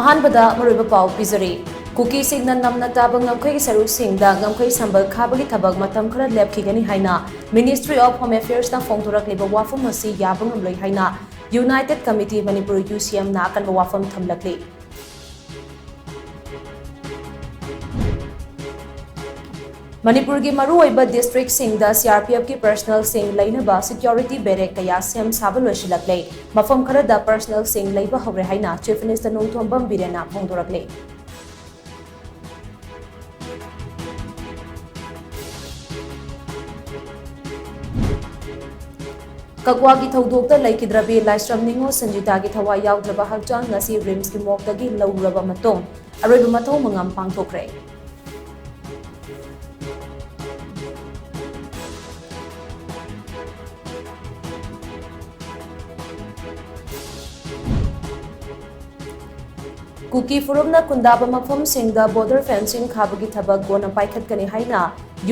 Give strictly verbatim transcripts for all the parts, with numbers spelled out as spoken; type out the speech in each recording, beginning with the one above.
ꯑꯍꯥꯟꯕꯗ ꯃꯔꯨꯑꯣꯏꯕ ꯄꯥꯎ ꯄꯤꯖꯔꯤ꯫ ꯀꯨꯀꯤꯁꯤꯡꯅ ꯅꯝꯅ ꯇꯥꯕ ꯉꯝꯈꯩꯒꯤ ꯁꯔꯨꯛꯁꯤꯡꯗ ꯉꯝꯈꯩ ꯁꯝꯕꯜ ꯈꯥꯕꯒꯤ ꯊꯕꯛ ꯃꯇꯝ ꯈꯔ ꯂꯦꯞꯈꯤꯒꯅꯤ ꯍꯥꯏꯅ Ministry of Home Affairsꯅ ꯐꯣꯡꯗꯣꯔꯛꯂꯤꯕ ꯋꯥꯐꯝ ꯑꯁꯤ ꯌꯥꯕ ꯉꯝꯂꯣꯏ ꯍꯥꯏꯅ United Committee Manipur, UCMꯅ ꯑꯀꯟꯕ ꯋꯥꯐꯝ ꯊꯝꯂꯛꯂꯤ꯫ ꯃꯅꯤꯄꯨꯔꯒꯤ ꯃꯔꯨꯑꯣꯏꯕ districtꯁꯤꯡꯗ CRPFꯀꯤ personnelꯁꯤꯡ ꯂꯩꯅꯕ security barrack ꯀꯌꯥ ꯁꯦꯝ ꯁꯥꯕ ꯂꯣꯏꯁꯤꯜꯂꯛꯂꯦ꯫ ꯃꯐꯝ ꯈꯔꯗ personnelꯁꯤꯡ ꯂꯩꯕ ꯍꯧꯔꯦ ꯍꯥꯏꯅ Chief Minister ꯅꯣꯡꯊꯣꯝꯕꯝ ꯕꯤꯔꯦꯟꯅ ꯐꯣꯡꯗꯣꯔꯛꯂꯤ꯫ ꯀꯛꯋꯥꯒꯤ ꯊꯧꯗꯣꯛꯇ ꯂꯩꯈꯤꯗ꯭ꯔꯕꯤ ꯂꯥꯏꯁ꯭ꯔꯝ ꯅꯤꯉꯣꯜ ꯁꯟꯖꯤꯇꯥꯒꯤ ꯊꯋꯥꯏ ꯌꯥꯎꯗ꯭ꯔꯕ ꯍꯛꯆꯥꯡ ꯉꯁꯤ RIMSꯀꯤ morgueꯗꯒꯤ ꯂꯧꯔꯨꯔꯕ ꯃꯇꯨꯡ ꯑꯔꯣꯏꯕ ꯃꯊꯧ ꯃꯉꯝ ꯄꯥꯡꯊꯣꯛꯈ꯭ꯔꯦ꯫ ꯀꯨꯀꯤ ꯐꯨꯔꯨꯞꯅ ꯈꯨꯟꯗꯥꯕ ꯃꯐꯝꯁꯤꯡꯗ border fencing ꯈꯥꯕꯒꯤ ꯊꯕꯛ ꯀꯣꯟꯅ ꯄꯥꯏꯈꯠꯀꯅꯤ ꯍꯥꯏꯅ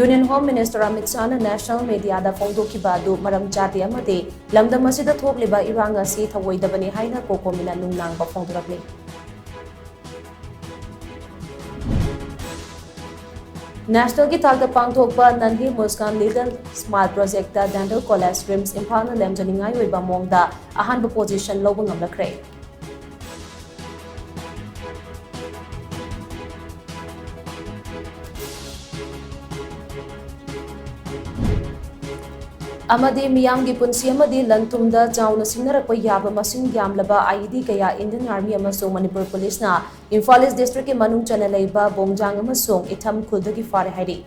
Union Home Minister Amit ꯁꯥꯍꯅ national mediaꯗ ꯐꯣꯡꯗꯣꯛꯈꯤꯕ ꯑꯗꯨ ꯃꯔꯝ ꯆꯥꯗꯦ ꯑꯃꯗꯤ ꯂꯝꯗꯝ ꯑꯁꯤꯗ ꯊꯣꯛꯂꯤꯕ ꯏꯔꯥꯡ ꯑꯁꯤ ꯊꯧꯑꯣꯏꯗꯕꯅꯤ ꯍꯥꯏꯅ COCOMIꯅ ꯅꯨꯡꯅꯥꯡꯕ ꯐꯣꯡꯗꯣꯔꯛꯂꯤ꯫ Nationalꯒꯤ ꯊꯥꯛꯇ ꯄꯥꯡꯊꯣꯛꯄ Nandi Muskan Little Smile Projectꯇ Dental College, RIMS ꯏꯝꯐꯥꯜꯅ ꯂꯦꯝꯖꯅꯤꯡꯉꯥꯏ ꯑꯣꯏꯕ ꯃꯑꯣꯡꯗ ꯑꯍꯥꯟꯕ position ꯂꯧꯕ ꯉꯝꯂꯛꯈ꯭ꯔꯦ꯫ ꯑꯃꯗꯤ ꯃꯤꯌꯥꯝꯒꯤ ꯄꯨꯟꯁꯤ ꯑꯃꯗꯤ ꯂꯟ ꯊꯨꯝꯗ ꯆꯥꯎꯅ ꯁꯤꯡꯅꯔꯛꯄ ꯌꯥꯕ ꯃꯁꯤꯡ ꯌꯥꯝꯂꯕ IED ꯀꯌꯥ Indian Army ꯑꯃꯁꯨꯡ ꯃꯅꯤꯄꯨꯔ ꯄꯨꯂꯤꯁꯅ ꯏꯝꯐꯥꯜ East districtꯀꯤ ꯃꯅꯨꯡ ꯆꯟꯅ ꯂꯩꯕ ꯕꯣꯡꯖꯥꯡ ꯑꯃꯁꯨꯡ ꯏꯊꯝ ꯈꯨꯜꯗꯒꯤ ꯐꯥꯔꯦ ꯍꯥꯏꯔꯤ꯫